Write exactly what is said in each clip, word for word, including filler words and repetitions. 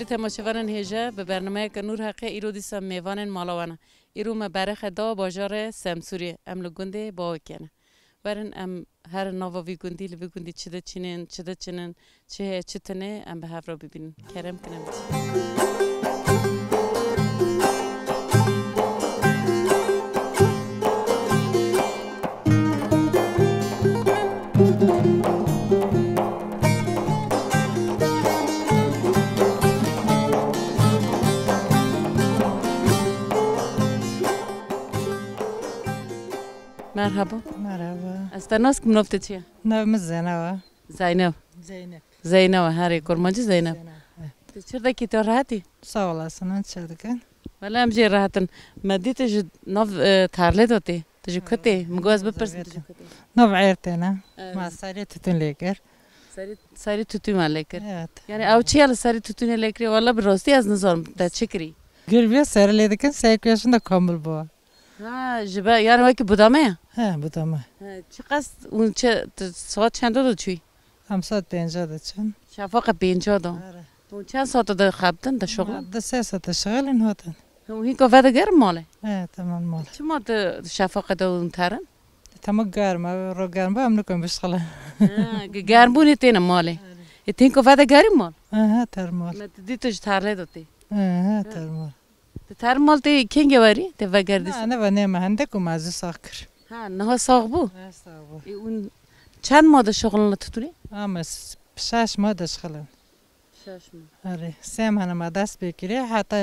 temaşevanên hêje, bi bernameyeke Nûr Heqê îro dîsa mêvanên mala we ne. Îro me berê xwe da bajarê Semsûrê, em li gundê Bawekê ne. Werin em herin nava vî gundî, li vî gundî çi diçînin, çi diçinin, çi heye, çi tune, em bi hev re bibînin. Kerem kin em biçin. Merhaba. Merhaba. Ez te nas kim, nav te çi ye? Nav min Zeynep e. Zeynep. Zeynep. Zeynep e, herê kurmancî Zeynep. Zeynep, he. Tu çi dikî, tu rehetî? Sağ olasın, çi dikin? Wele em jî rehet in. Me dît ji nav, e, tarlê de tê. Tu ji ku tê? Min got ez bipirsim, tu ji ku tê? Nav Êrtê ne. Evet. Ma serê tutun lê kir. Serê, serê tutun me lê kir. Evet. Yani ew çi ye li serê tutunê lê kirî? Wele bi rastî ez nizanim te çi kirî. Gir bî serê lê dikin, serê kuya şin de kamil bû. Ha, ji be, yani wekî budame ye? He, budame. He, çi qas û çi, tu saet çend de çûyî? Em saet pênca de çin. Şefaqa pênca de. Are. Hûn çend saet de xebtin, de şixulin? Ma di sê saet de şixulin hatin. Hûn hîn ku vedigerin malê? He, tamam malê. Çima tu şefaqa de hûn terin? Tamam germ e, ro germ be, em nikin bişixulin. Ha, ge-, germbûnê têne malê. Are. E, tu hîn ku vedigerî mal? He, he, ter mal. Me tu dî tu ji tarlê de tê. He, he, ter mal. Tu ter mal tê kengê werî? Tê vegerdî? Na, ne ve nême hende ku me zû sax kir. Ha, niha sax bû? He, sax bû. E, û çend ma de şixulin li tutunê? Ame s-, şeş ma de şixulin. Şeş ma. Erê, sê mehne me dest pê kirî, heta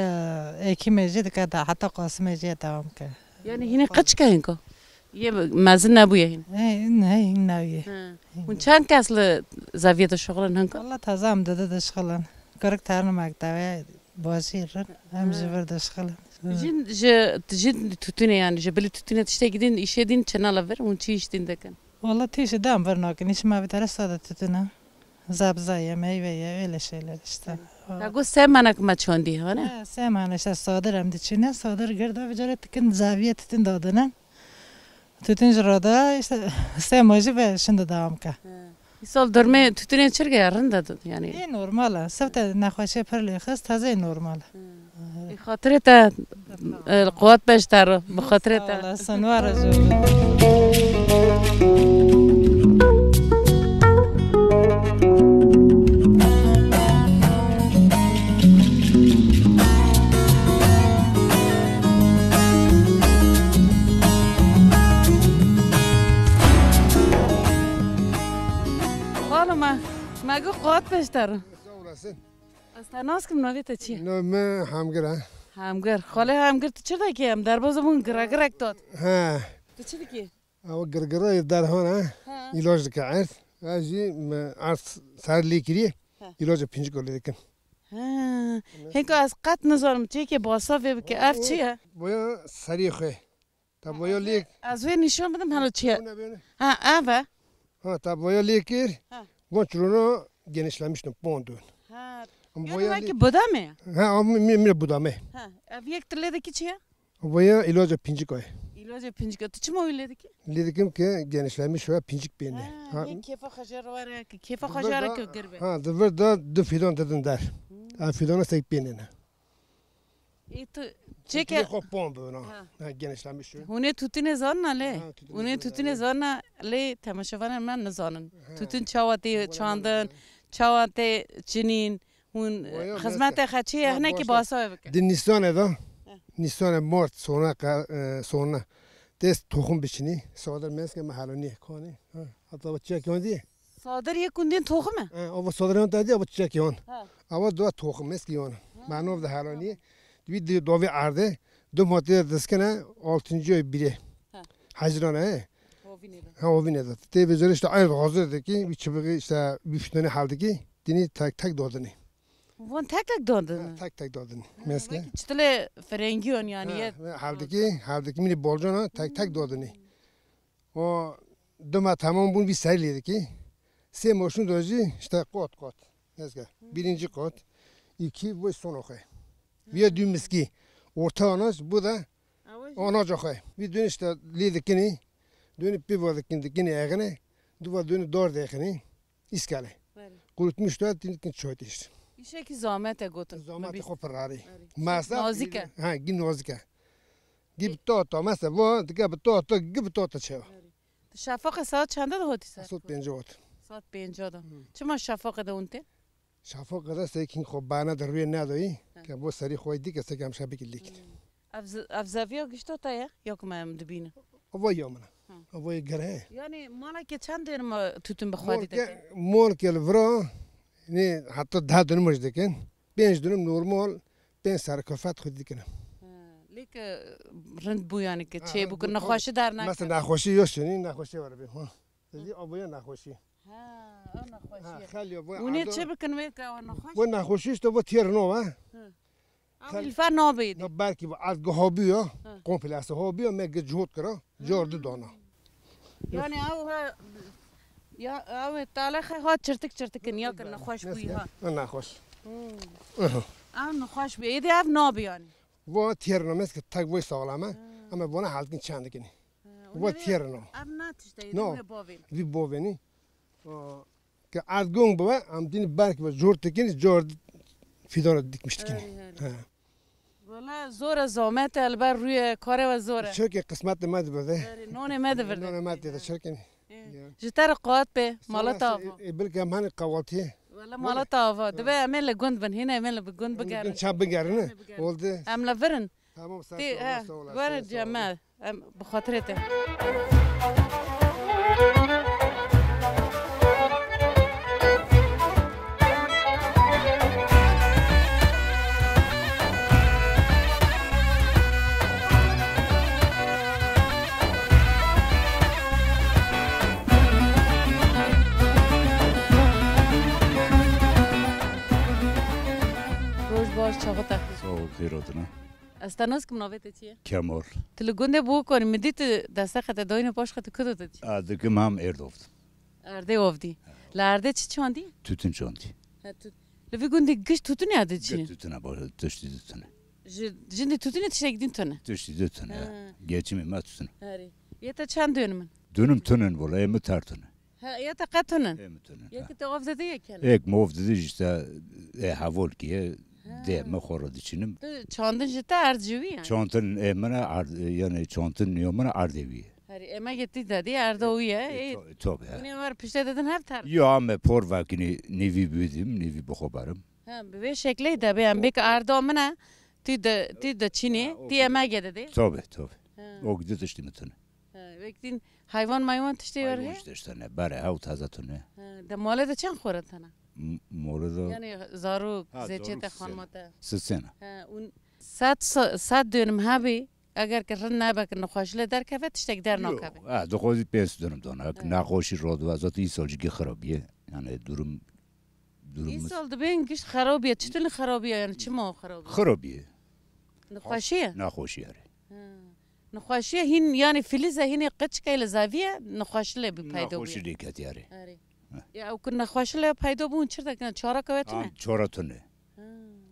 Ekîmê jî dike da, heta Qasimê jî dewam ke. Yani hînê qiçke hinko? Yê mezin nebûye hîn? He, ne, hîn newye. He. Hûn çend kes li zeviyê de şixulin hinko? Valla taze em dide de şixulin. Kirik terin mektebe, bajîr in, em ji vir de şixulin. Jin ji, jin tutunê yani, ji bilî tutunê tiştekî din, îşê din çina li vir, hûn çi îş din dikin? Wala tîşê de em vir nakin. Îşê me vî tere sade titun e. Zebze ye, meyve ye, öyle şeyler işte. Te got sê menek me çandî, ha ne? He, sê menek işte sadir em diçîne, sadir girda vî carê tikin zaviyê titun dadine. Titun ji rada işte sê ma jî ve şimdi devam ke. He. Îsal durmê tutunê çirke ya, rind e yani. Ê normal e. Sifte nexweşê pir lê xist, teze normal e. Bi xatirê te, e, quwet beş te re, bi xatirê te. Sağ olasın, var olsun. Xanima, me got quwet beş te re. Sağ olasın. Ez te nas kim, navê te çi ye? Navê min Hemgir e. Hemgir. Xalê Hemgir, tu çi dikî? Em derbaza bûn, giregirek tat. He. Tu çi dikî? Ew girgirayê derhan e. He. Îlaç dike erd. Ez jî me erd ser lê kiriye. He. Îlaca pîncika lê dikim. He. Hêka ez qet nizanim çiyekê basa vê bike. Ev çi ye? Boya serê xwe. Te boya lê. Ez wê nîşan bidim, hela çi ye? Bone, bone. Ha, ev e. Ha, te boya lê kir. Ha. Van çirona genişlemiştin, pondun. Ha. Ama yani boya wekî budame ye? Ha, ama mi, mi budame. Ha, ev yek tu lê dikî çi ye? Boya ilaca pincika ye. Ilaca pincika. Tu çima wî lê dikî? Lê dikim ki genişlemiş ve pincik pêne. Ha, ha. Yek kêfa xwe jê re were, ki kêfa xwe jê re ki gir be. Ha, di vir de du fidan didin der. Hmm. Ev fidana sek pêne ne. Ê tu çêke xwe pon bibin ha. Ha. Ha, genişlemiş şu. Hûn ê tûtînê zanina lê? Ha, tûtînê zanina lê. Hûn ê tûtînê zanina lê, temaşevanên me nizanin. Ha. Tûtîn çawa tê çandin, çawa tê çinîn, hûn xizmetê xeçiyê hinekî basa wê bike. Di Nîsanê de, ha. Nîsanê Mart, sona, e, sona. Tê toxum biçinî, sadir meske me helonî kanî. Ha, hatta bak çiyak yan diye. Sadir yê kundên toxim e? He, ava sadir yan te diye, ava çiçek yan. Ha. Ava dua toxim, eski yan. Ha. Manov de helaniye. Tamam. Dibî di dovê erdê, du matê diskine, altıncı ay biri. Ha. Haziran e. Hovine de. Ha, hovine de. Tê vizir işte aynı hazır de ki, bir çibiği işte, bir üç tane halde ki, dini tek tek dodini. Van tek tek dodini? Ha, tek tek dodini. Ha, meske. Belki çitile frengiyon yani. Ha, ye. Ve halde ki, halde ki mini bolcana tek tek dodini. O dima tamam bûn vî serî lê dikî. Sê moşûn de jî işte kot kot. Neske. Birinci kot. İki bu son oxê. Viye dü miskî. Orta anaç bu da anaç oxê. Bir dön işte lê dikini. Dönüp bir var dikin dikini eğine. Duva dönüp dor dekini. İskale. Belê. Kurutmuş da dikin çoğut işte. Tiştekî zamet e gotin. Zamet xwe pirarî. Masa. Nazik e. Ha, gî nazik e. Gî bi to to, mesela, vo, dike bi to to, gî bi to to çewa. Tu şefaqê saet çende de hotî ser? Saet pêncî hot. Saet pêncî de. Çima şefaqê de hûn tê? Şafaqê de sêkîn xwe bana de rûyê nedoyî, ke bo serî xwe dî ke sêkî em şebikî lîkin. Ev z-, ev zeviya gişto te ye? Ya ku me em dibînin. Ava ya min e. Ava yê gere ye. Yani maleke çend dönüm tütün bi xwedî dike? Molke li vira, ne, hatta deh dönüm jî dikin. Pênc dönüm normal, pênc serkefet xwedî dikin. Lê ke rind bû yani ke çê bû ku nexweşî dernakeve. Mesela nexweşî yok şunî, nexweşî var bir. Te dî ava ya nexweşî. Ha, ew nexweşî ye. Xelya, bu Hûn ê çi bikin wê ke ew nexweş? Bu nexweşî işte bu têr no ha. Ew hîlfa nabê dî. Ya belkî bu az gihabiyo, komple az hobiyo, me ge cihot kira, cor du dana. Yani ew ha, ya ew talexe ha çirtik çirtikin ya ke nexweş bûyî ha. Nexweş. Ew nexweş bê, êdî ev nabê yani. Bu têr no, mes ke tek bu sağlam ha. Ama bana halkin çandikin. Û va têr no. Ev na tişteyê no. Wê bavên. Vî bovênî. Ke erd gong bibe, em dîn berk be, cor tekin, cor fîdana dikmiş dikin. Wala zor e, zamet e, li ber rûyê karê we zor e. Çirkê qismetê me dibe de. Nonê me dibe de. Nonê me dibe de, çirkê. Ji te re qewat be, mala te ava. Ê, ê, bilke em hene qewatiyê. Wala mala te ava. Dibe em ê li gund bin, hîne em ê li gund bigerin. Çap bigerin, ne? Oldu. Em li vir in. Tamam, sağ ol, sağ ol. Were cem me, em bi xatirê te. Roj baş, çaxê te xêr. Sağ ol, xêr hatine. Ez te nas kim, navê te çi ye? Kemal. Tu li gundê bû konî, min dît tu desteqê te dayîne paş xwe, tu ku de tu çi? A, dikim hem erdov. Erdê ovdî. Li erdê çi çandî? Tütün çandî. He, tut-, li vî gundî giş tütün ya diçî? Giş tütüne, baş, tiştî tütüne. Ji, jindî tütünê tiştek din tune? Tiştî din tune, he. Geçimê me tütün. Herî. Yê te çend dönüm in? Dönüm tunin, wala, ê mi ter tune. He, ya te qet tunin? Ê mi tunin, he. Yekî te ov didî yek hene? Ek mi ov didî işte, e, hevolkî ye, dê mi xwe re diçinim. Tu çandin ji te erd ji wî yani? Çantin ê min e erd, yani çantin yo min e erdê wî ye. Herî, emegê tî de dî erda wî ye. E, to-, tabii, he. Hûn ê wer piştê didin hev ter? Yo, em e por vekinî nîvî bidim, nîvî bi xwe berim. He, bi vê şeklê de bê em bê ki erda min e, tî de, tî de çînî, tî emegê de dê. Tabii, tabii. He. O gidi tiştî mi tune. He, wek din hayvan mayvan tiştê wer heye? Hayvan tiştê ne, bare hew taze tune. He, de male de çend xora tane? M-, male de. Yani zarok, ha, zeçê te, xanima te. Sisena. He, un sed, sed dönüm hebî, eger ki rind nebe ki nexweşî lê derkeve, tiştek der nakeve. Ha, dixwazî pênc dönüm dana. He. Nexweşî rodibe, zaten îsal jî xirabiye. Yani durum, durum. Îsal dibên giş xirabiye, çitin xirabiye yani çima xirabiye? Xirabiye. Nexweşî ye? Nexweşî ye. He. Nexweşiye hîn, yani filîze hînê qiçkey li zeviye, nexweşi lê bi peydo bûye. Nexweşi lê ketiyarê. Erê. Heh. Ya ew ku nexweşi lê peydo bûn çi dekin? Çara ke we tune? Çara tune. Ha.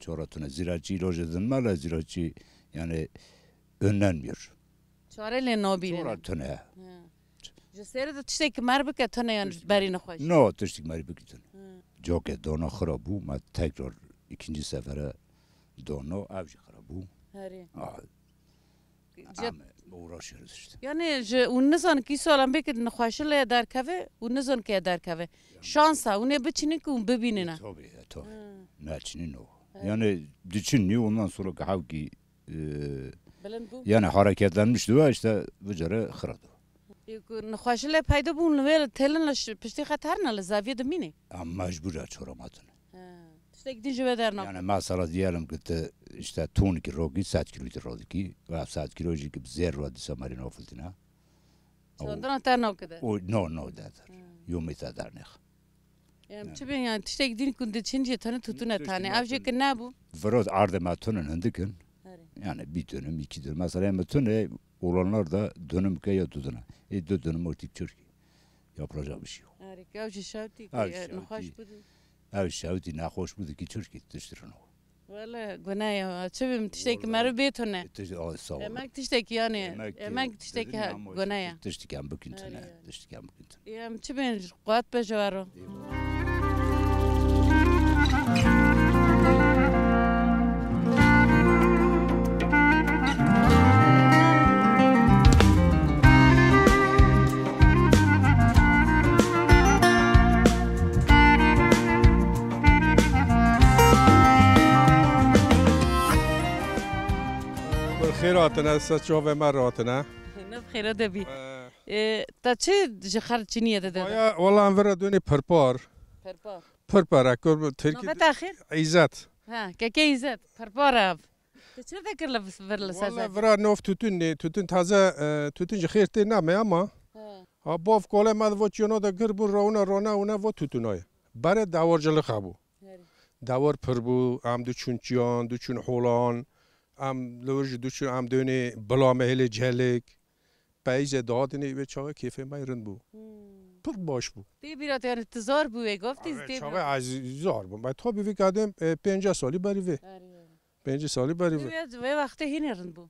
Çara tune. Zira çî ilacê din me le, zira çî yani önlenmiyor. Çare lê nabînin. Çara tune. Ha. Ji serê de tiştekî mer bike tune yan berî nexweş. No, tiştekî mer bike tune. Ha. Coke dona xira bû, me tekrar ikinci sefere dono, ev jî xira bû. Herê. Ah. Em uğraşıyoruz işte. Yani ji, hûn nizan kî sal em bê ki nexweşi lê derkeve, hûn nizan kê derkeve. Şansa, hûn ê biçînin ki hûn bibînin e. Tabii, e, tabii. Hmm. Neçinin o. Evet. Yani diçin niye ondan sonra ki hevki, e, bilind bû. Yani hareketlenmişti ve işte bu cara xiradı. Ê ku nexweşi lê peydo bûn li wê têlin li ş-, piştî xeterine li zaviyê dimînê. Em mecbûr e çora me tune. He. Tiştek din ji we dernakeve. Yani mesela diyelim ki te işte tonkî rokî sed kîlotî rodikî, ve sed kîlo jî ki bi zêr ve dîsa merî nafiltîne. Çandina te nakide? O, no, no, de der. Hmm. Yomê te dernêx. Em çi bên yani tiştek din ku diçin jî tane tutune tane. Ev jî ki nebû. Virot ardê me tunin hindikin. Herê. Yani bir dönüm, iki dönüm. Mesela me tune olanlar da dönüm ke ya duduna. E, du dönüm ortik çirki. Yapılacak bir şey yok. Herê, ev jî şewtî ki, e, nexweş bû. Ev şewtî nexweş bû ki çirki tiştirin o. Wele gune ya, çi bim, tiştekî meriv bê tune. Tişt-, a, sağ ol. Emek tiştekî yani, emek, emek tiştekî gune ya. Tiştekî em bikin tune, tiştekî em bikin tune. Em çi bên, quwet be ji we re. Eyvallah. Xêr hatine, ser çavê me re hatine. Ne bi xêra de bî. Ee, Ee, te çi ji xer çiniyê de de? Vaya, wala em vira dûnî pirpar. Pirpar. Pirpar, e, kur Tirkî. Navê te xêr? Îzzet. Ha, keke Îzzet, pirpar ev. Te çi dekir li vir li ser Wala zevê? Vira nov tûtûn nê, tûtûn taze, e, tûtûn ji xêr tê name ama. He. Ha, bav kole me di vo çiyano de gir bû, rawna, rona, wina vo tûtûnayê. Berê dawar cilix hebû. Herî. Dawar pir bû, em diçûn çiyan, diçûn holan, em li wir jî diçûn, em dönê bila me hêlê celik. Peyzê dihatinê wê çaxê kêfê me rind bû. Hmm. Pir baş bû. Tê bîra te, yani, tu zor bû wê goftî, Ave, tê çaxê bîra ez zor bûm. Ben tabi vî kadem, e, pêncî salî berî vê. Erê, erê. Pêncî salî berî vê. Wê, wê wextê hînê rind bû.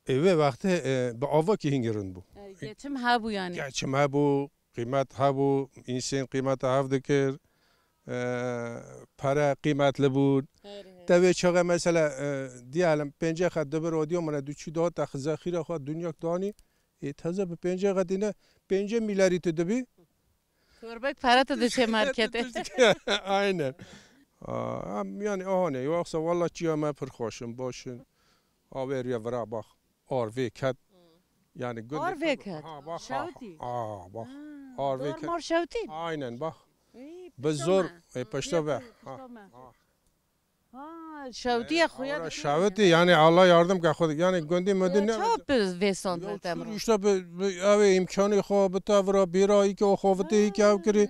E, wê wextê, e, bi avakî hîngî rind bû. E, geçim hebû yani. Geçim hebû, qîmet hebû, însan qîmeta hev dikir. E, pere qîmetli bûn. Erê, erê. Te wê çaxê mesela, e, diyelim pêncî qat dibir odiyo min e du çî da te zexîra xwe dunyak danî. Ê, teze bi pêncî qetî ne, pêncî mîlerî tu dibî. Torbek pere tu diçe marketê. Aynen. Aa, em, yani, aha ne, yoksa valla çiya me pir xweş in, baş in. Avê riya vira bax. Ar vê ket. Yani, gundê Ar vê ket. Ha, bax, ha, Şewtî. Ha, bax. Ha, Ar vê ket. Dormor Şewtî. Aynen, bax. Ey, Bi pişta zor, me. e, pişta Yakın be. Pişta Ha, me. ha. Ha, şewtiye xuya Ora dikir. Şewitî, yani, Allah yardım ke xwe, yani, gundî mundî Ya, ne çawa bi vê son Yok, te emro? Suriye işte bi, bi, ev imkanı xwe bi te vira bira, iki o xwe vite, iki ev kiri.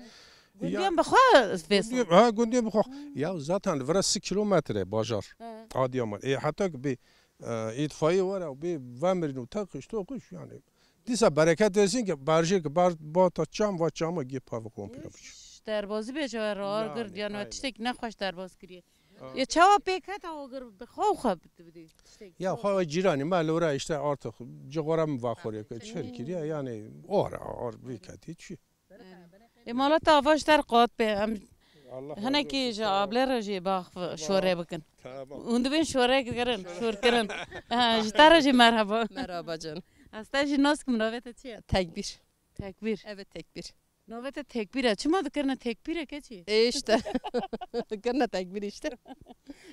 Gundiyan bi xwe vê son. Gundî, ha, gundî bi xwe. Ya, zaten vira sî kilometre bajar. He. Adiyaman. E, hatta ki bi, e, itfaiye var ya, bi vemirin û te kış, to kış, yani. Dîsa bereket versin ki, berjê ki, ber, bata çam va çama gê pavı komple biç. Hiç derbazî bêje we rar Yani, gird, yani, aynen. Tiştek nexweş derbaz kiriye. Aa. Ya çawa pêk heta o gir bi xwe û xwe bidî, bidî. Tiştek Ya xwe. Xwe cîranî me li ora işte artık cixora min va xorê ke çer kiriye, yani, ora, or, vî ketî çi. Ê, mala te ava ji te re qat be. Em Allah razı hinekî olsun, ji sağ ol. Ablê re jî bax şore bikin. Tamam. Hûn dibên şore kirin, şor kirin. Ha, ji te re jî merhaba. Merhaba can. Ez te jî nas kim, navê te çi ye? Tekbîr. Tekbîr. Evet, tekbîr. Navê te Tekbîr e. Çima dikirine tekbîr e keçî? E, işte. Dikirine tekbîr işte.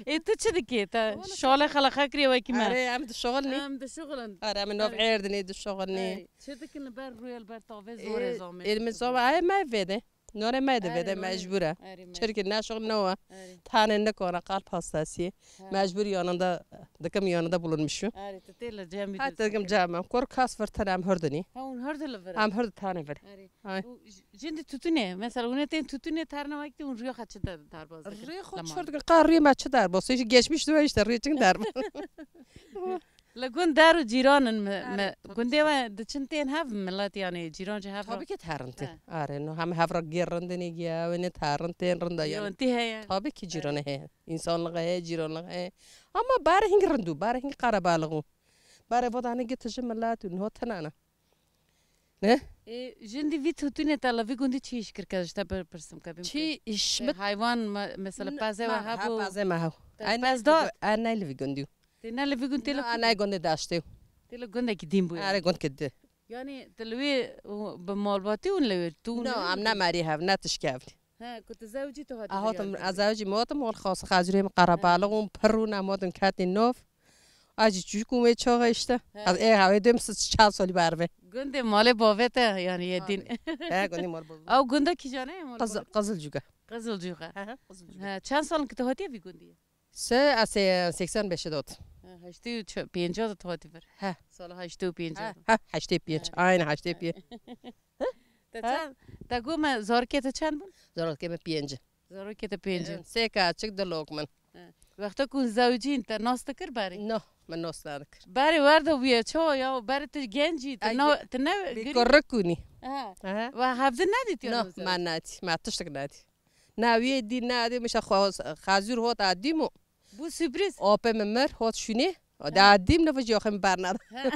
Ê, tu çi dikê? Te şalê xelexe kiriye wekî me. Erê, em dişoxilnî. Em dişoxilin. Erê, em nov Erê. Erdinê dişoxilnî. Erê. Çi dikin li ber rûyê, li ber tavê zorê Ê, zamê? Ê, min zama, ay me vêde. Nonê me de Erê, vêde nonê. Mecbur e. Erê, mecbur. Çirkî neşoxil ne wa. Erê. Tane ne kona kalp hastası. Ha. Mecbur yanında, dikim yanında bulunmuşum. Erê, tu tê li cemî Hatta dikim cemem. Kor kas fırtına em hurdini. Ha, hûn hurdi li vir. Em hurdi tane vir. Erê. Ay. Û j-, jin di tutune, mesela, hûn ê tên tutune terne wekî hûn rûya xwe çi de derbas dikin? Rê xwe Lema. Çor dikin, qa rê me çi derbas? Geçmiş diwe işte rê çin derbas. Li gund der û cîran in mi, Erê, mi, tabii gundê ki. We diçin tên hev milet, yani cîran jî hev Tabii ki terin tê. He. Erê, no hem hev re gêr rindinê giya, wê ne terin tên rinda yani. Cîran tê heye. Tabii ki cîranê heye. İnsanlığı heye, cîranlığı heye. Ama bari hing rindu, bari hing qarabalığı. Bari vodane git ji milet û no tenana. Ne? Ê, jin di vî tutûnê te li vî gundî çi îş kir ke ji te bipirsim ke bim Çi ke? Îş Ê, mi? Haywan me-, mesela N-, pezê me, we ha, hebû? Pezê me hew. Te Ay, pez ne, da? Ay, ne li vî gundî. Tê ne li vî gundî tê li Na, ku? Ay, ne gundê daştê. Tê li gundekî dîn bûye. Are gund kedi. Yani te li wê û bi malbatî hûn li wê tu No, em ne merî hev, ne tişkevlî. He, ku tu zewcî tu hatî Ahatim, ez zewcî mi hatim, ol xas xazirê mi qarabalığ û pirû ne modim ketî nov. Acı çocuk umê çağa işte. He. Az e hawê dem siz çal soli berve. Gundê malê bavê te, yani yê din. He, gundê mal bavê. Ew gunda kîjane ye mal Qızıl, bavê? Qızılcıga. Qızılcıga. He, he, Qızılcıga. He, çend sal ki tu hatiye vî gundî? Se, ez seksen beşe dot. He, heştê û çi-, pênca de tu hatî vir. He. Sala heştê û pênca He, de. He, heştê pênc. He. Aynen heştê pênc. He? Te çend, te got me zarokê te çend bûn? Zarokê me pênc. Zarokê te pênc in. Sê keçik, du lok min. He. Wexta ku hûn zewicîn, te nas dikir berê? No, min nas nadikir. Berê wer de bûye, çawa ya, berê tu genc î, tu Ay, na-, tu ne bi girî? Kurrik ûnî. Ha. Aha. We hevdin nedîtiye No, me nadî, me tiştik nadî. Na wê dî, na dî, mişa xwe-, xezûr hot a dîm û Bû sürpriz. Apê min mir, hot şûnê. Ha. Da dîm ne vijî axim bernada. Ha.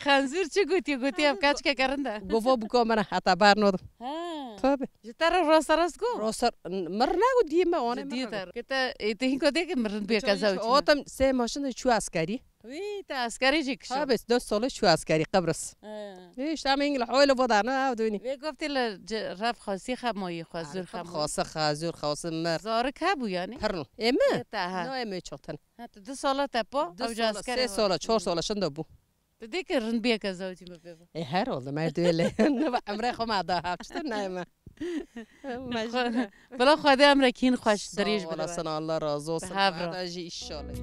Xenzûr çi gotiye, gotiye ev keçkeke rind e. Govo bûka min heta bernadim. Ha. Tabii. Ji te re rasta rast got? Rasta, mir ne got dî me, anê Ji dî mir te got. Ke te, e, te hinko de ke mirin bê Ço-, ke zewcî me. Otam sê maşin de çû askerî. Wî te eskerî jî kişand. Tabi, dest sala çû eskerî Qibris. He. Îşte em îngil hoylo vodana ev dûnî. Wê goftî li ce-, rev xasî xemoyî xwe, zûr xemoyî. Xase xa, zûr xase mer. Zarik hebû yanî? Pirno. Ê mi? Ê te, he. No, ê mi çotin. Ha, tu du sala te pa, ew ji eskerê sê sala, çar sala şindo bû. Tu dê ki rind biyeke zewcî min pê bû. E, her oldu, merdû le. Ne, emre xwe ma da hap, çitur nayê me. Bila Xwedê emrek hîn xweş dirêj bide. Sağ olasın, Allah razı olsun. Bi hev re. Hada jî inşallah.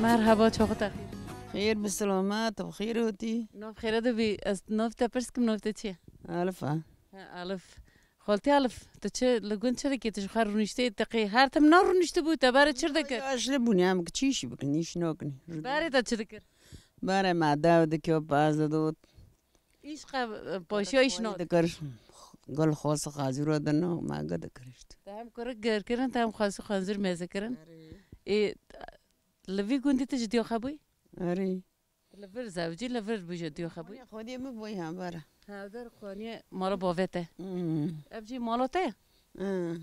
Merhaba, çaxî te xêr. Xêr bi selamet, bi xêr hatî. Nav xêre de bî, ez nav te pirs kim, nav te çi ye? Elif e. He, Elif. Xaltî Elif, tu çi li gund çi dikî? Tu ji xwe rûniştê teqî. Her tim na rûniştibû, te berê çi dikir? Yaşli bûne, em çi îşî bikin, îş nakin. Berê te çi dikir? Berê me dew dikir, pez didot. Îş qe, e, paşiya îş nat. Dikir. Gul xwasi xazûra dina, me gul dikir işte. Te hem kurik gir kirin, te hem xwasi xanzûr meze kirin. Erê. Ê, li vî gundî tu ji diyo xebûyî? Erê. Li vir zewcî, li vir bû ji diyo xebûyî? Xwediyê min bûyî hembara. Hevdar xwaniye mala bavê te. Hmm. Ev jî mala te ye? Hmm.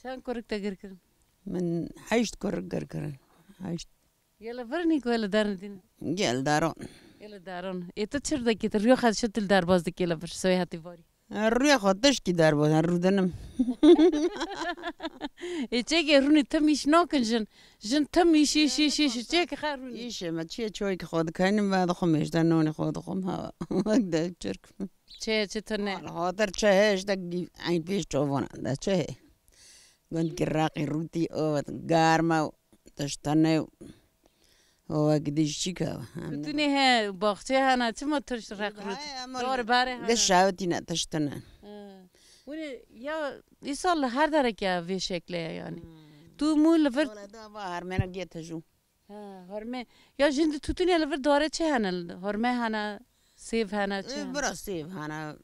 Çend kurik te gir kirin? Min heşt kurik gir kirin. Heşt. Yê li vir nî ku yê li der nidîn? Yê li daron. Yê li daron. Ê tu çir dekî, tu riyo xwe şi tu li derbas dikî li vir, soyê hetî varî? Rûyê xwe tişkî derbas, rûdinim. Ê çekê rûnî tim îş nakin jin. Jin tim îş, îş, îş, îş, çekê xwe rûnî. Îşê me çi ye, çoyekî xwe dikeynim ve dixwim, hêjde nonê xwe dixwim, ha, wek de çirk. Çi ye, çi tune? Hatir çi hê, hêjde eyn pêş çovana de çi hê. Gund giraqî rûtî, o germ e, tişt tune. O wek dî jî çîka. Tûtûnê he, baxçe hene, çima tişt req rût? Dor bare hene. Giş şawitî ne, tişt tune. He. Wî ya îsal li her derekê vê şeklê ye yanî. Hmm. Tu mû li vir. Wala da va hermena gê tijû. Ha, horme. Ya jin di tûtûnê li vir dare çi hene? Horme hene, sêv hene, çi hene? Bira sêv hene,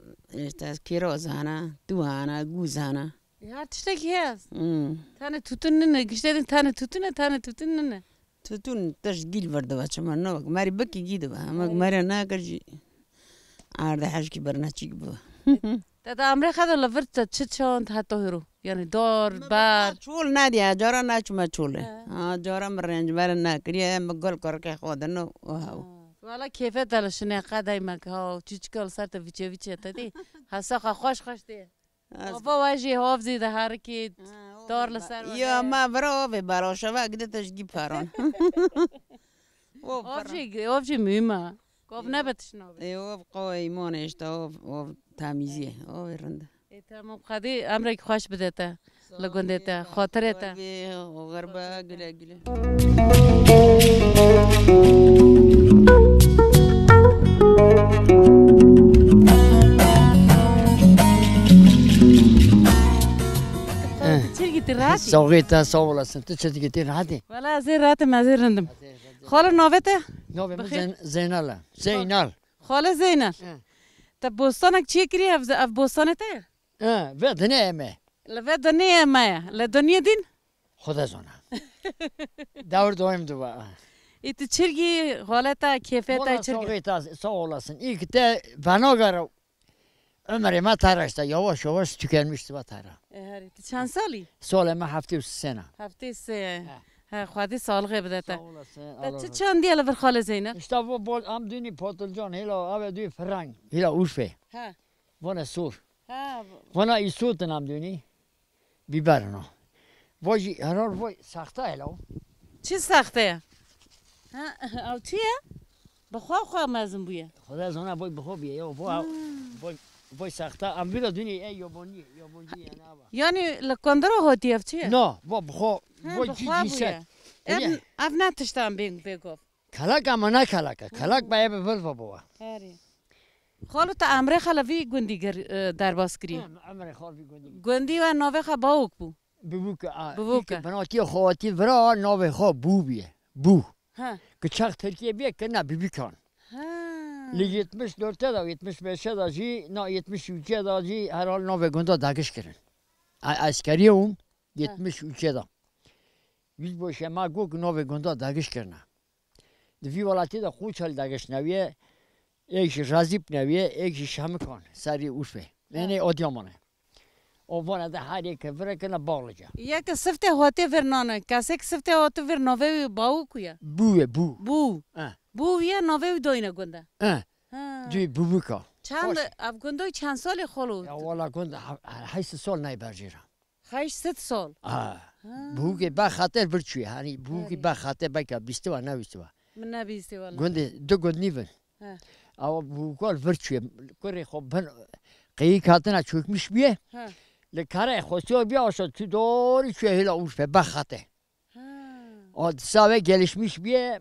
işte, kêroz hene, tû hene, gûz hene. E, her tiştekî heye. Hmm. Tane tûtûn nine, giştê din tane tûtûn e, tane tûtûn nine. Tûtûn tişt gîl vir dibe, çima ne wek merî bikî gî dibe. Hema merî nakir jî erdê hejkî berneçîk bibe. Te de emrê xwe de li vir te çi çand heta hiro? Yanî dar, ber. Çol nediye, cara neçûme çolê. He. Ha, cara min rêncber nekiriye, min gul kurikê xwe dino û hew. Ha. Wala kêfê te li şinê qedey me ki ha, çîçika li ser te vîçe vîçe te dî. Hesa xwe xweş xweş tê. Ava we jî hov zî diherikî, dar li ser we. Ya me vira ovê belaş e, vek di tişt gî peran. Ov jî, ov jî muhîm e. Kov nebe tişt nabe. Ê, ov qawê îmanê işte, ov, ov temîziyê, ov ê rind e. Ê, tamam, Xwedê emrekî xweş bide te, li gundê te, xatirê te. Sağ ol, ov xerbe, güle güle. Çilgî tu rahat î? Saxê te, sağ olasın. Tu çi dikî, tu rahat î? Wala ez ê rahat im, ez ê rind im. Xalo, navê te? Navê min Zeyn-, Zeynal e. Zeynal. Xalo Zeynal. He. Te bostanek çiyê kirî, ev, ev bostanê te ye? He, vê dinê em e. Li vê dinê em e. Li dinê din? Xuda zana. Dewr daim dibe. Ê tu çilgî, xaleta, kêfê te çilgî? Wala saxê te, sağ olasın. İyi ki te bana göre ömrê me tera işte, yavaş yavaş tükenmişti ve tera. E, herî. Tu çend salî? Salê me heftê û sê ne. Heftê sê. He. He, Xwedê salixê bide te. Sağ olasın. Te çi çandiye li vir xalê Zeynep? İşte bu bol, am dünî patlıcan, hela ave dü firang, hela Urfê. He. Vana sor. He. Vana îsotin am dünî. Biber no. Vay jî heral vay saxta hela. Çi saxte ye? Ha, ew çi ye? Bi xwe xwe mezin bûye. Xuda zana boy bi xwe bûye. Yo, bo, hmm, boy, boy saxta. Em vîra dunê e yabancı, yabancı yani ava. Yani li kandira hatî ev çi ye? No, bo bi xwe, ha, boy bi xwe bûye. Ev, ev ne tiştan bê, bê gov. Kelak ama ne kelak e. Kelak be ebe vilva bû. Herî. Xalo te emrê xwe li vî gundî gir, e, derbas kirî? Em, emrê xwe vî gundî. Gundî we navê xwe Bawok bû. Bibûke, a, Bibûke. Î ke binatiya xwe hatî vira, navê xwe Bû bûye. Bû. He. Ki çax Tirkiye bûye, kirine Bibûkan. He. Li yetmiş dörtte de, yetmiş beşe de jî, na yetmiş üçe de jî herhal navê gunda dagiş kirin. A, eskeriyê hûn. Yetmiş üçe de. Wî ji bo şema got ku navê gunda dagiş kirine. Di vî welatî de Qoçal dagiş neviye, êk jî Razîp neviye, êk jî Şamikan, serî Urfê. Yanî Adıyamanê. O vana de her yek vir kirine Bağlıca. Yek Siftê hatiye vir nane. Kesek Siftê hatiye vir navê wî Bawu ku ye? Bû ye, bû. Bû. Eh. Bû ye navê wî dayine gunde. Eh. Ha. Dû bûbûka. Çend, Baş. Ev gundoy çend salê xalo? Ya wala gund he-, he-, heşt sal nayê berjêra. Heşt sed sal. Ha. Ha. Bûkê be xatir vir çûye. Hani bûkê Erê. Be xatir beka bîstiwa, ne bîstiwa. Min nebîstî wala. Gundê du gund nîvin. He. Awa bûkal vir çûye. Kurê xwe bin qeyîk hatina çökmüş bûye. He. Li kare xwestiya bîya aşa tu dorî çûye hêla Urfe be xate. Ha. O disa ve gelişmiş bûye.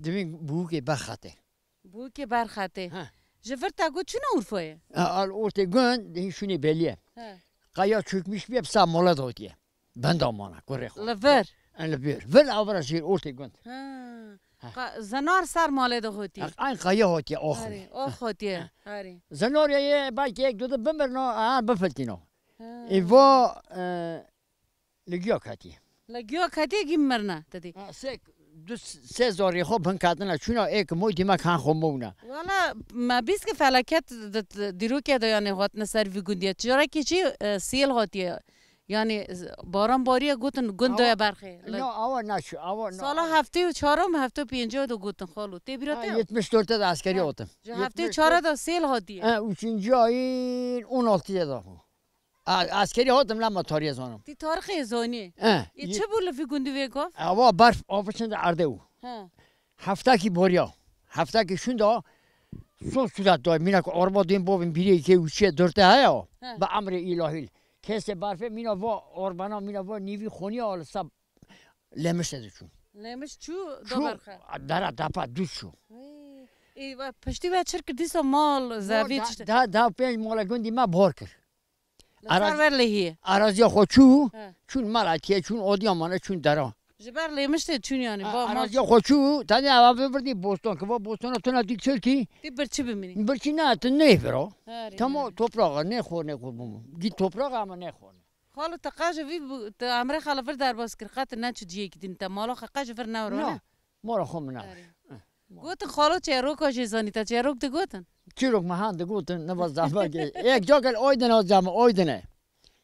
Divin bûkê be xate. Bûkê berxetê. He. Ji vir te got çûna Urfayê? E, al ortê gund, hîn şûnê belî ye. He. Qaya çökmüş bûye, bi sa mala de hotiye. Benda mana, kurê xwe. Li vir? En li vir. Vir avra jêr ortê gund. He. He. Qa-, zenar ser malê de hotiye. He, eyn qaya hotiye, ox. Erê, ox hotiye. He. Erê. Zenar ye, ye, belkî yek du de bimirno, ha, bifiltîno. He. Ê va, e, Li giya ketî. Li giya ketî gî mirine, te dî. Ha, sê, du, sê zarê xwe bin ketine çûna, ê ki moy dîmek han xwe mowna. Wala, me bîst ki felaket di, di, dîrokê de, yanî, hatine ser vî gundiye. Carekî jî, e, sêl hatiye. Yanî, z-, baran bariye gotin gund Awa, doya berxê. Li no, awa naçû, awa no. Sala heftê û çar û heftê û pênc de gotin xalo. Tê bîra Ha, te? Yetmiş dörtte de eskerî Ha, hatim. Ji heftê û çar de sêl hatiye. Ha, üçüncü ayın on altıya da bu. A, eskerî hatim, lema tarî zanim. Tî tarixê zanî. Eh, Ê ye- çi bû li vî gundî vê gav? Ava berf, ava çend erdê û. He. Heftakî boriya. Heftakî şunda son surat da. Mîna ku araba duyên bovin bîrê ke û çiye dörte haya. He. Bi emrê îlahî. Kesê berfê mîna va arbana, mîna va nîvî xoniya al sab lemişte de çû. Lemiş çû, Çû, da berxe. Dara dapa dû çû. Ê, ê, va piştî ve çir kir dîsa mal, Mal zevî da, tişt. Da, da pênc mala gundî me bar kir. Li Araz-, ser ver lehiyê. Araziya xwe çû, He. Çûn Malatya, çûn Adıyaman'a, çûn dera. Ji ber lêmiştê çûn yani, A-, ba mal araziya çûn. Xwe çû, tenê ava birdî bostan, ki va bostana tuna dî çilkî. Tî birçî bimînî. Birçî ne, tu nêvira. Herî, Tamam, herî. Toprağa ne xor ne xor bû. Gî toprağa ama ne xor. Xalo te qaj vî bu, te emre xala vir derbas kir, qet ne çi ciyekî din te, mala xwe qaj vir ne Na, ne? Mala xwe min ne. Herî. Eh. Gotin xalo çêroka jê zanî, te çêrok digotin? Çîrok mehan digotin, ne va zehmet ki. Ek cagel Aydın o zaman, Aydın e.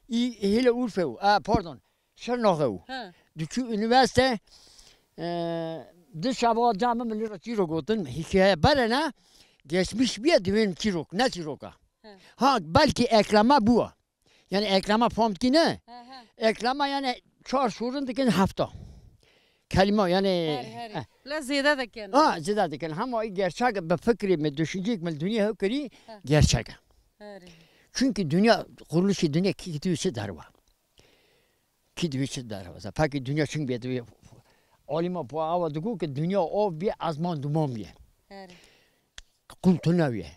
İ, hile Urfe o, e, pardon, Şırnak o. Ha. Diçû üniversite, e, di şeva cami milli ra çîrok gotin, hikaye berene, geçmiş bîye divên çîrok, ne çîroka. Ha. Ha, belki eklama bu. Yani eklama fam ki ne? He, he. Eklama yani çar şurun dikin hafta. Kelime yani Herî, herî. Eh. La zêde dikin. Ha, zêde dikin. Hema gerçek bi fikrê me, düşüncek me, dünya hukuri He. Gerçek. Herî. Çünkü dünya, kuruluşu dünya ki, ki diyor şey derva. Ki diyor şey derva. Peki dünya çünkü bir alima bu ava diyor ki dünya o bir azman duman bir. Herî. Kultunaviye.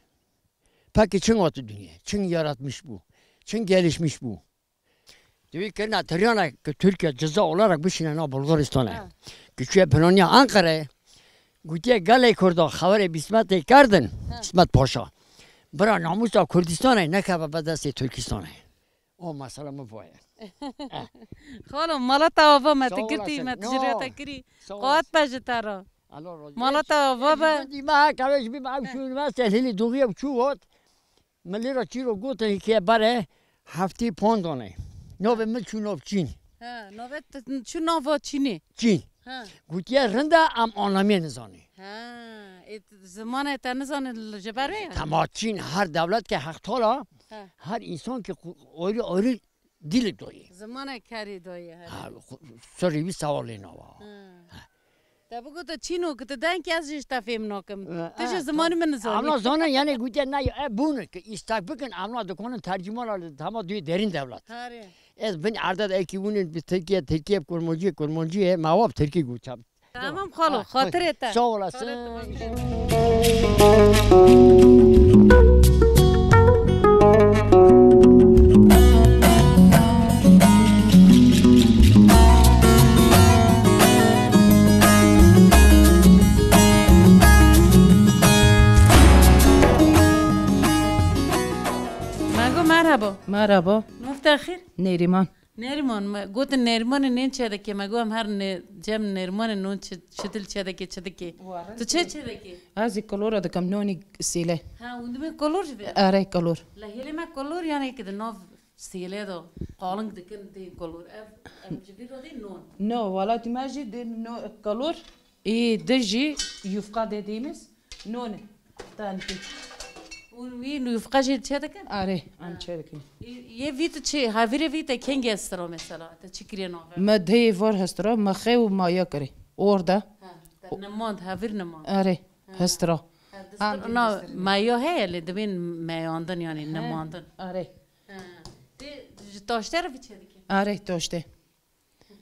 Peki çin hatı dünya? Çin yaratmış bu? Çin gelişmiş bu? Divî kirina tiryana ki Türkiye ceza olarak bişîne na Bulgaristan'e. Ha. Ki çuye pinaniya Ankara'ya. Gutiye gelê Kurda xeverê Bismetê kerdin. Ha. Bismet Paşa. Bira namusa Kurdistan'e nekeve be destê Türkistan'e. O mesela mi voye. Xalo, mala te ava me Sağ te girtî, olasın. me te No. Jirete kirî. Sağ Qat olasın. Be ji te re. Allah razı olsun. Mala te ava be. Dî me ha kavej bi me şu üniversite hili doğuya çu hot. Milli ra çîro gotin hikaye bare heftê pondone. Navê min çû nav Çîn. Ha, navê te çû nava Çînê. Çîn. Ha. Gotiye rinda em anlamê nizanî. Ha, ê, zimanê te nizanî li ji ber wê ye? Tema Çîn her dewlet ke heqtala, Ha. Her insan ke ku-, ayrı ayrı dil doyê. Zimanê kerî doyê, he. Ha, xu-, sirrî wî sewalê nava. Ha. Ha. Te bigot tu çîno ki tu deng ki ez jî ji te fêm nakim. E, Tu jî e, zimanî tamam. Min nizanî. Amna zana yani gutiye ne, e, bunu ki istak bikin, amna dikonin tercüman al, tamam diyor derin devlet. Herê. Ez bin arda da eki bunun bir Türkiye, Türkiye, Kurmancı, Kurmancı, e, mawab Türkiye gutçam. Tamam xalo, Ha, xatirê te. Sağ olasın. Xatirê te, xatirê te. Mergo, merhaba. Merhaba. Nav te xêr? Nêrîman. Neriman, me gotin Nerimanê nên çêdikê, me got em her ne, cem Nerimanê non çi, çi dil çêdikê, çi dikê. Tu çi çêdikê? Ez ê kolora dikim, nonî sêle. Ha, hûn dibên kolor jî vê? Erê, kolor. La hêlê me kolor yanî ki di nav sêlê de qaling dikin dê kolor. Ev, em ji vî re dê non. No, welatî me jî dê no, kolor. Ê di jî yufka dê dêmiz. None. Tantî. Û wî yufka jî çêdikin? Erê, em çêdikin. Yê vî tu çi, havirê vî te kengê hestira mesela? Te çi kiriye nave? Me dê var hestira, me xew û maya kirê. Orada. Ha, te nemand, havir nemand. Erê, hestira. Ha, distir, na, maya heye lê dibên meyandin yani, nemandin. Erê. Ha. Tê ji taşte re vî çêdikê? Erê, taşte.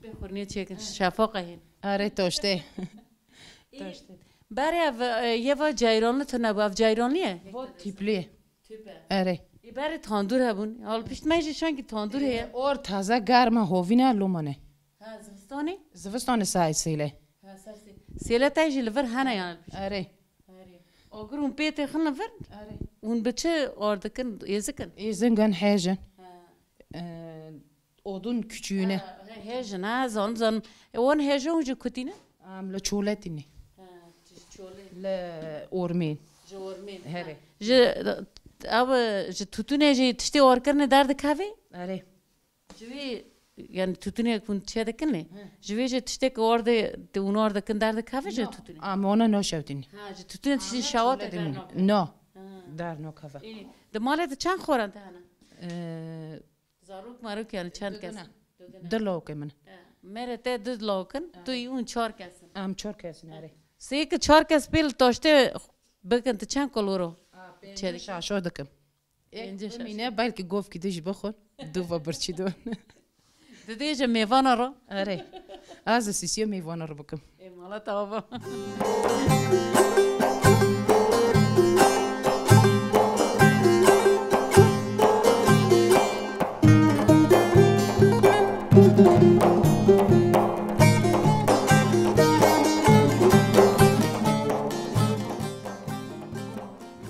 Pê xurniyê çêkin, şefaqa hên. Erê, taşte. Taşte. Berê ev, e, yê va ceyranli tune bû, ev ceyranli ye? Vo tîplî ye. Tîp e. Erê. Ê berê tandur hebûn. Hal pişt me jî şankî tandur heye. Or taze germ e, hovîn e, loma ne. Ha, zivistanê? Zivistanê say sêle. Ha, ser sê-, sêle te jî li vir hene yani pişt. Erê. Erê. Agir hûn pê têxin li vir? Erê. Hûn bi çi ar dikin, êzikin? Êzingin, hêjin. Ha. E, Odun küçüğüne. Ha, he-, hêjin, ha, zanim, zanim. E, wan hêja hûn ji kutî ne? Em li Çoletî ne. Ha, ji Çolê. Li Ormên. Ji Ormên, ha. Herê. Ji, ew, ji tutunê jî tiştê orkirinê derdikeve? Erê. Ji wê, yani tutunê hûn çêdikin ne? Hı. Ji wê jî tiştê ku orda, hûn ordikin derdikeve ji tutunê? Em wana naşewtîn. Ha, ji tutunê tiştî şewat derdikeve. No. Ha. Dernakeve. Ê, di malê de çend xoran te hene? E, Zarok marok yani çend kes? Dudine. Dudine. Du lawkê min. He. Mêrê te du lawk in, tu yî hûn çar kes in. Em çar kes in, erê. Sê ki çar kes pê li taştê bikin, tu çend koloro? Çêdik. Şaşo dikim. Pêncî şaş. Bimîne, belkî govkî du jî bixwin. Du ve birçî du. Didê ji mêvana re? Erê. Ez ê sîsiyê mêvana re bikim. Ê, mala te ava.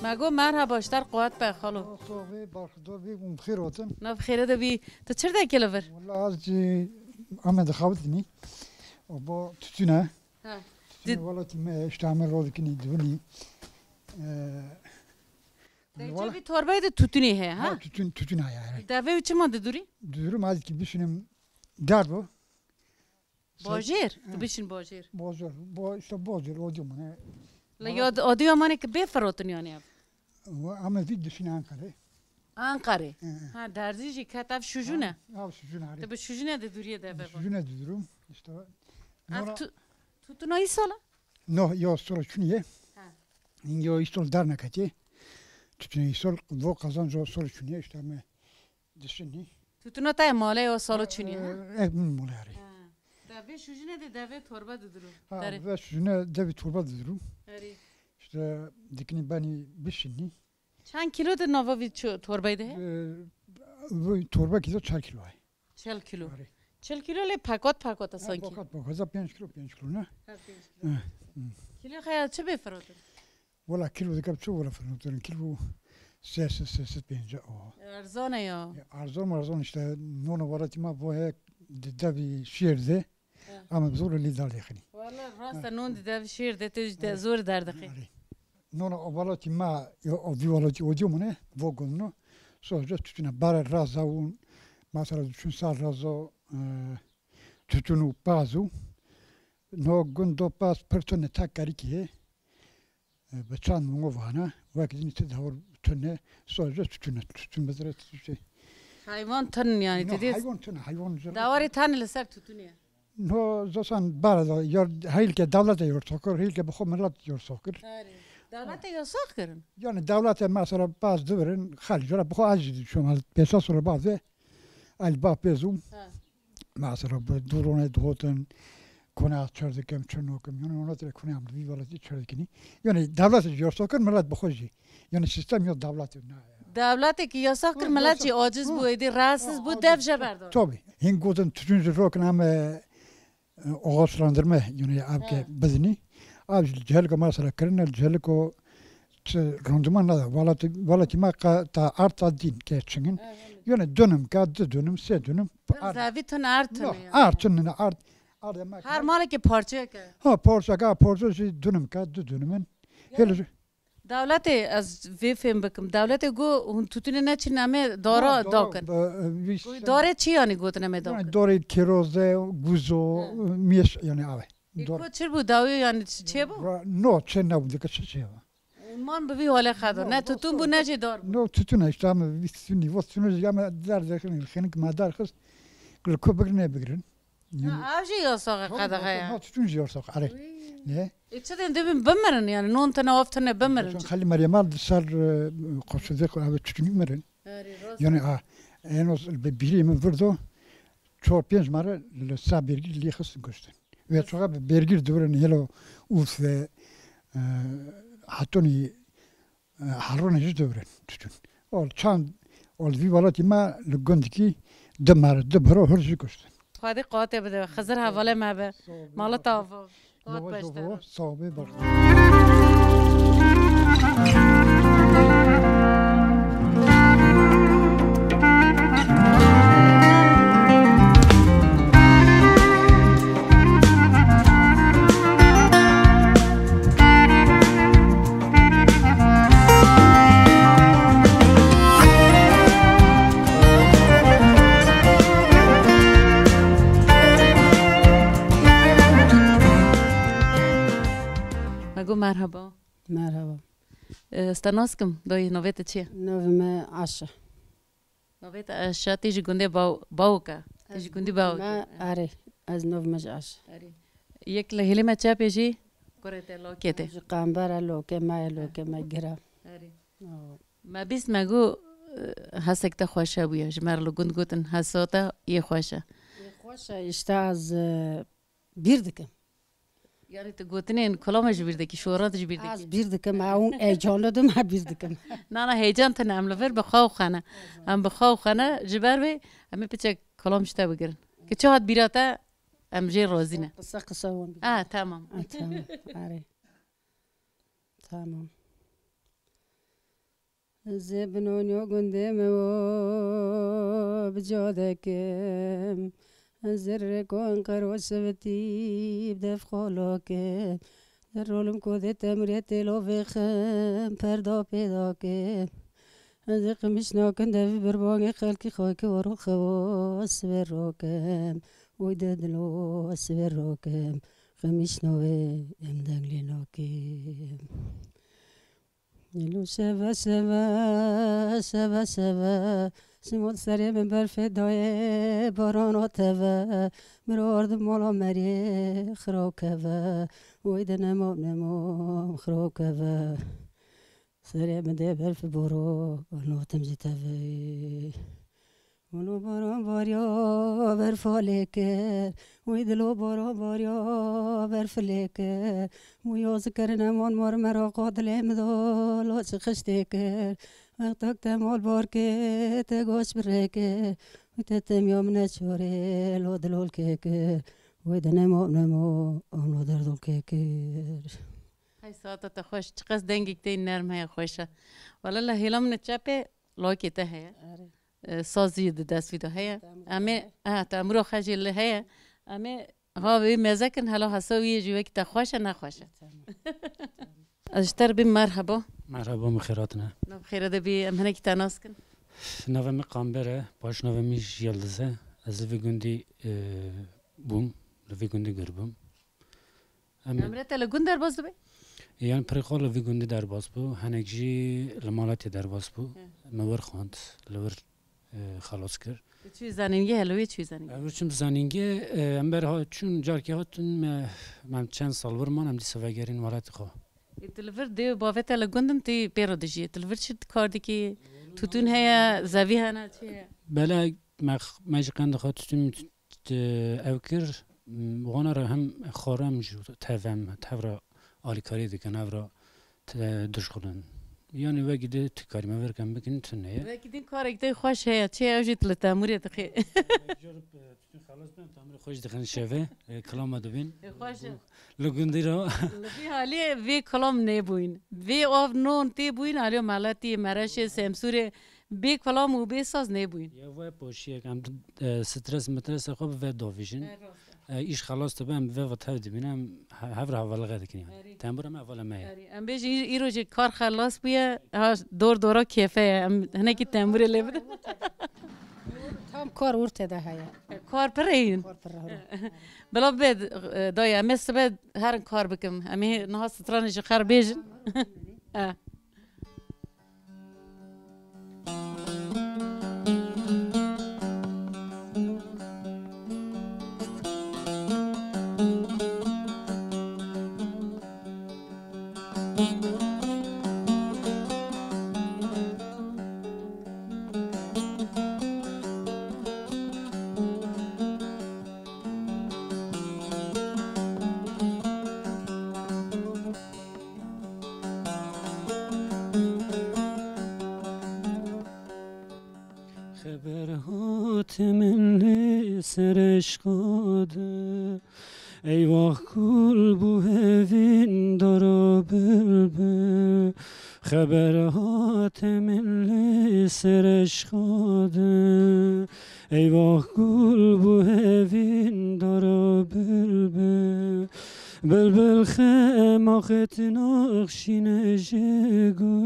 Me got merhaba, ji te re quwet be, xalo. Sax bî, berxudar bî, hûn bi xêr hatin. Nav xêre de bî. Tu çi dikî li vir? Wela ez jî Amedê dixebitinî. Oba tütün e. Ha. Tütünü welatî me, işte, em radikinî, dibinî. Ee, Te wela- çavî torbayê de tütünê heye, ha? Ha, tütün, tütün heye, evet. Devê wî çima didurî? Didurim, ez ki bişinim derdo. Bajêr? Hı. Tu bişin bajêr. Bajêr. Bo, işte bajêr, o diyor bana. La ya, o diyor bana ki bê firotin yani ev. Ama vî dişin Ankara'yı. Ankara'yı. Hı hı. Ha, derzî jî ket ev şujun e. Ha, ev şujun e. Tu bi şujun e de duriye de ve. Şujun e de durum. İşte. Ev tu, tutuna îsal e? No, ya sora çuniye. Ha. Yo îsal derneketiye. Tutuna îsal, vo kazanco sora çuniye işte me. Dişinî. Tutuna te malê o salo çinî, ha? Ev min malê arê. Ha. Devê şujine de devê torba didiro. Ha, ve şujine devê torba didiro. Erê. İşte dikini beni bişinî. Çend kilo de nava vî ço-, torbayê de heye? Ee, bu torba kilo çar kilo ay. Çel kilo. Arê. Çel kilo lê pakat pakat sanki. Pakat pakat, pênc kilo, pênc kilo ne? Ha, pênc kilo. Kilo xeya çi bê firotin? Wela kilo dikeve çi were firotin? Kilo sê sed, sê sed pêncî o. Erzan e ya. Ya, erzan erzan işte, nona welatî me bo heye di devî şêr de. He. Ama zor li dal dexinî. Wela rast e, non di devî şêr de tu de zor derdixî. Nona o welatî me, ya, o vî welatî o diyo mune, vo gunno. Soja tutuna bara raza un, mesela düşün sar razo, e, tutunu pazu. No gundo pas per tune tak kariki he. E, bi çand mû vana, wek din ti dawr tune, soja tutune, tutun bezre tutun. Hayvan tun yani, no, dediniz. Hayvan tune, hayvan zor. Davarê tane li ser tutunê. No, zaten bara da, yor, hayil ke devlete yor sokor, hayil ke bixo millet yor sokor. Erê. Devlete yasak kirin. Yani devlete mesela baz divirin, hal jora bixo acı düşün, pêsa sonra bazı, al ba pezum. Ha. Mesela bi dûronê dihotin, kone ez çer dikim, çi nokim. Yani ona tere kone em di vî welatî çer dikinî. Yani dewlet jî yasak kir, millet bi xwe jî. Yani sistem ya dewlet ne. Dewletekî yasak kir, ha, millet jî yasak. Aciz bû, êdî rahatsiz bû, dev jê berdan. Tabii. Hîn gotin tütün jî rokin em, e, ağaçlandırma, yani ev ke bizinî. Ev jî celik mesela kirine, celik o çi randıman nada. Welatî, welatî me qe ta erd ta dîn ke çingin. Evet, evet. Yani dönüm ka, du dönüm, sê dönüm. Erd- Zevî tune, erd tune No, yani. Erd tune, erd. Erdê me Her ka- malekê parçeyek e. Ha, parçeka, parçe jî dönüm ka, du dönüm in. Yani Hele Dewletê, ez vê fêm bikim. Dewletê got, hûn tûtûnê neçîn, em ê dara Ha, dara, dakin. e, e, vî Got, sen- Darê çi yanî gotin em ê Yani dakin? Darê kêroze, guzo, He. Mêş, yani ave. Ê, Dar- ku çi bû dawî yanî çi çêbû? Ra-, no, çê nebû, dike çi çê bû? Man bi vî halê xedo. No, Ne no, tûtûn bû, ne jî dar bû. No, tûtûn işte, em vî tûtûnî, vî tûtûnê jî em der dexin, xenik me der xist. Li ku bigrin, ne bigrin. Ha, ev jî yasaxa qedexe ya. Ha, tûtûn jî yasax, erê. Wî. Ne? Ê, çi dên dibin bimirin yani, non tune, av tune bimirin. Xelî Meryem al di ser, e, Qosûdê, ev tûtûnî mirin. Erê, rast. Yani, a, en az bi bîrî min virdo, çar pênc mare li ser bêrgîr lê xistin kuştin. Ve çaxa bi bêrgîr dibirin helo ûf ve, e, hatonî E, Harûnê jî dibrin tûtûn. Ol çand, ol vî welatî me li gundikî di mer, di biro hir jî kuştin. Xwedê qatê bide, Xizir hevalê me be. Sağ ol, Mala bak- tava. Qat Yavaş beşte. Yavaş, sağ ol, bak. Me got merhaba. Merhaba. E, ez te nas kim, dayê, navê te çi ye? Navê me Aşa. Navê te Aşa, tê ji gundê Baw-, Bawka. Tê ji gundî Bawka. Me, erê, ez navê me jî Aşa. Erê. Yek li hêlê me çepê jî kurê te, lokê te. Ji Qembere, lokê me ye, lokê me gir e. Erê. Aw. Me bîst me got, e, hesek te xweş hebûye. Ji me re li gund gotin hesa te yê xweş e. Yê xweş e, işte ez, e, bîr dikim. Yani tu gotinên kulama ji bîr dikî, şoran ji bîr dikî. Ez bîr dikim, ew heyecanlı dim, ez bîr dikim. Na, na, heyecan tune, em li vir bi xwe û xwe ne. Em bi xwe û xwe ne, ji ber vê em ê piçek kulam ji te bigirin. Ki çi hat bîra te, em jê razî ne. Qise qise wan bîra. Ah, tamam. Ah, tamam. Erê. Tamam. Ez ê binonyo gundê me wo bi ca dekim. Ez zerrê ku Enqero şivitî bi dev xwe lokim. Zerrolim ku dê temrê têlo vêxim, perda pê dakim. Ez ê qimiş nakin devî birbangê xelkî xakî waro xewa sibê rokim. Oy de dilo sibê rokim. Qimiş navê em deng lê nakim. Elo şeve şeve, şeve şeve, simot serê min berfê dayê, barana teve, miror di mala merê xira keve, oy de nemam nemam xira keve. Serê min dê berf boro, notim ji teve. Wilo baran bariya berfa lê kir, wî dilo baran bariya berf lê kir. Wî ya zikirin eman mar meraqa dilê min da, lo çi xiştê kir. Wextek te mal bar kir, te goş bi rê kir. Wî te temiya min neçarê, lo dilol kê kir. Wê de nema nema, amla derdol kê kir. Hey, saeta te xweş, çiqas dengek te nerm heye, xweş e. Wele li hêla min çepê lokê te heye. Erê. E, sazî di dest vî de heye. Te emro Em ê, heye. Ha, te emro xwe jî li heye. Em ê ha wê meze kin, hela hesa wî yê jî wekî te xweş e, ne xweş e. Tamam. Ez ji te re bîm, merheba. Merheba, min xêr hatine. Nav xêre de bî, em hinekî te nas kin. Navê min Kamber e, paş navê min jî Yildiz e. Ez li vî gundî, e, bûm, li vî gundî gir bûm. Em Emre te li gund derbas dibe? Yani pirê xwe li vî gundî derbas bû, hinek jî li Malatya derbas bû. He. Me wir xwend, li wir, e, xelas kir. Tu çûyî zanîngehê, li wê çûyî zanîngehê? Ev çûm zanîngehê, e, em ber ha-, çûn carkê hatin me, me çend sal wir man, em dîsa vegerîn welatê xwe. Ê, tu li vir dê û bavê te li gund in, tu pê re dijî. Tu li vir çi kar dikî? Tûtûn heye, zevî hene, çi heye? Bele me x-, me ji qendixa tûtûn t-, ew kir, m, wana re hem xwaram ji tevem, tev re alîkarî dikin, ev re te dişxulin. Yani wekî dê tu karî me ver kem bikin, tune ye. Wekî din karek te xweş heye, çi ew jî tu li temûrê dixê. Tûtûn xelas ben, temûrê xweş dixin şeve, e, kilama dibin. E, xweş e. Li gundî re. Li vî halê vê kilam nebûyîn. Vê av non tê bûyîn, alî Meletî, Mereşê, Semsûrê, Bê kulam û bê saz nebûyî. Ya ve poşiyek, em, e, stres metresa xwe bi ve dovîjin. E, rast e. E, îş xelas dibe, em bi ve ve tev dibînin, em he-, hev re hevalixê dikin yani. Erê. Tembûra me hevala me ye. Erê. Em bêjin î-, îro jî kar xelas bûye, ha, dor dora kêfe ye. Em hinekî tembûrê lê bidin. Tam kar orte de heye. E, kar pir ê yin. Kar pir e. Bila bê, e, dayê, em ê sibe herin kar bikim. Em ê niha stranê ji xer bêjin. E. Xeber hate min lê ser eşqa de, eyvah kul bû hevîndara bilbil. Xeber hate min lê ser eşqa de, eyvah kul bû hevîndara bilbil. Bilbil xema xet naxşîne ji gu,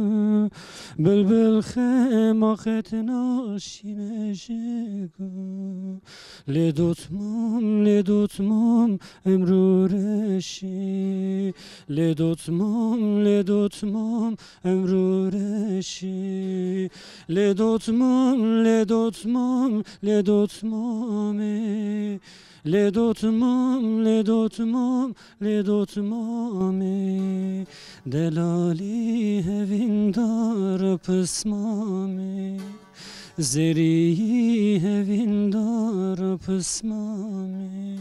bilbil xema xet naxşîne ji gu. Lê dotmam, lê dotmam emrû reşî, lê dotmam, lê dotmam emrû reşî, lê dotmam, lê dotmam, lê dotmamê. Lê dotmam, lê dotmam, lê dotmamê. Delalî hevîndar pismamê. Zerî hevîndar pismamê.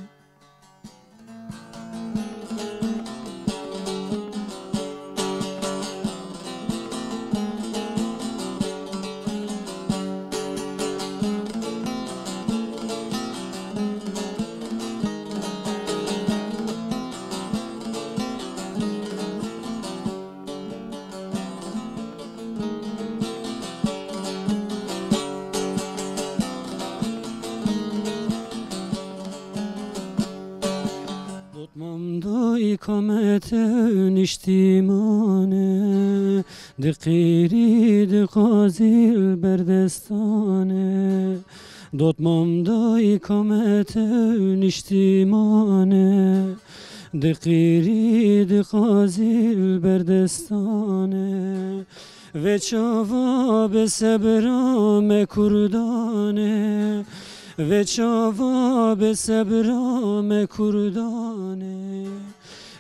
Dotmam dayika me tew niştîmane, di qîrî di qazîl berdestane. Dotmam dayika me tew niştîmane, di qîrî di qazîl berdestane. Vê çava bi sebra me kurdan e, vê çava bi sebra me kurdan e.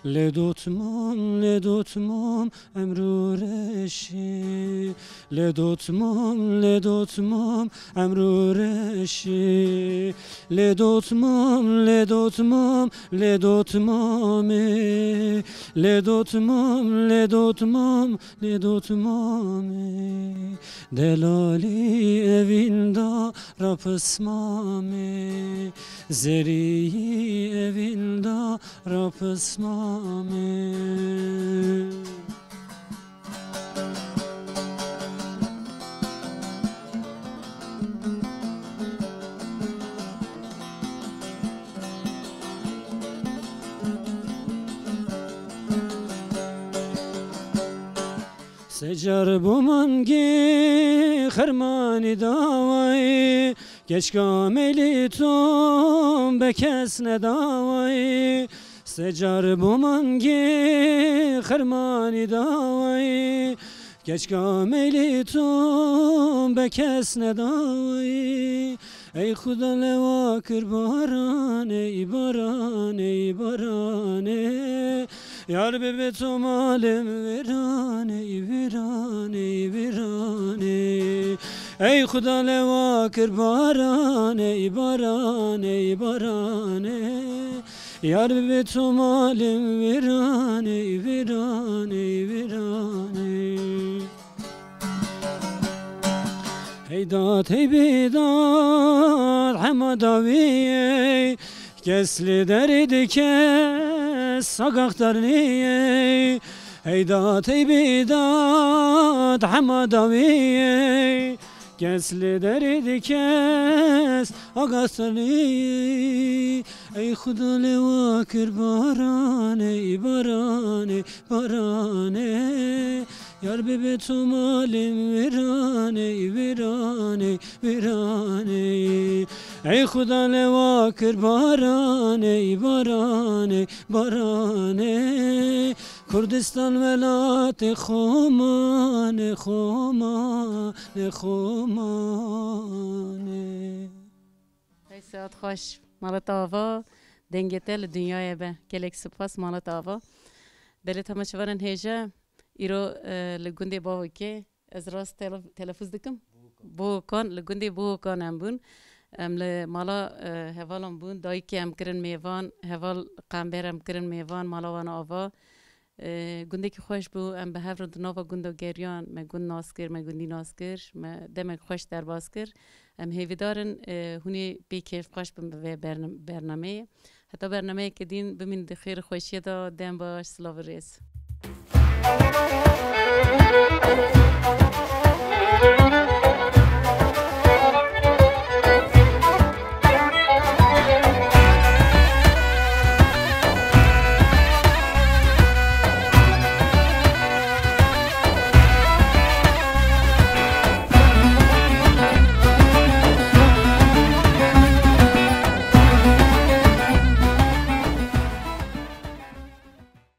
Lê dotmam, lê dotmam emrû reşî. Lê dotmam, lê dotmam emrû reşî. Lê dotmam, lê dotmam, lê dotmamê. Lê dotmam, lê dotmam, lê dotmamê. Delalî evînda ra pismamê. Zerî evînda ra pismamê. Secar bo mangê xermanî dawayê, keçka melî tom be kes nedawayê. Secar bo mangê xermanî dawayê, keçka melî tom be kes nedawayê. Ey Xuda lewa kir baranê, baranê, baranê. Yar bibe to malê min vêranê, vêranê, vêranê. Ey Xuda lewa kir baranê, baranê, baranê. Yar bibe to malê min vêranê, vêranê, vêranê. Hey dad, hey bêdad, hema dawî yê, kes li derê dike, sagaxdar niyê. Hey dad, hey bêdad, hema dawî yê, Kes li derê dikes agastanî. Ey Xuda lê wa kir baranê, baranê, baranê. Yar bibe tu malê wêranê, wêranê, wêranê. Ey Xuda lê wa kir baranê, baranê, baranê. Kurdistan welatê xwe mane, xwe mane, xwe mane. Hey, saet xweş. Mala te ava, dengê te li dinyayê be. Gelek spas mala te ava. Belê temaşevanên hêja, îro, e, li gundê Bavokê, ez rast tele-, telefûz dikim? Bohokan, li gundê Bohokan em bûn. Em li mala, e, hevalan bûn, dayikê em kirin mêvan, heval Qember em kirin mêvan, mala wan ava. E, gundekî xweş bû, em bi hev re di nava gunda geriyan, me gund nas kir, me gundî nas kir, me demek xweş derbas kir. Em hêvîdar in, e, hûn ê pê kêfxweş bin bi vê berne-, bernameyê. Heta bernameyeke dîn bimîn di xêr û xweşiyê de, dem baş, silav û rêz.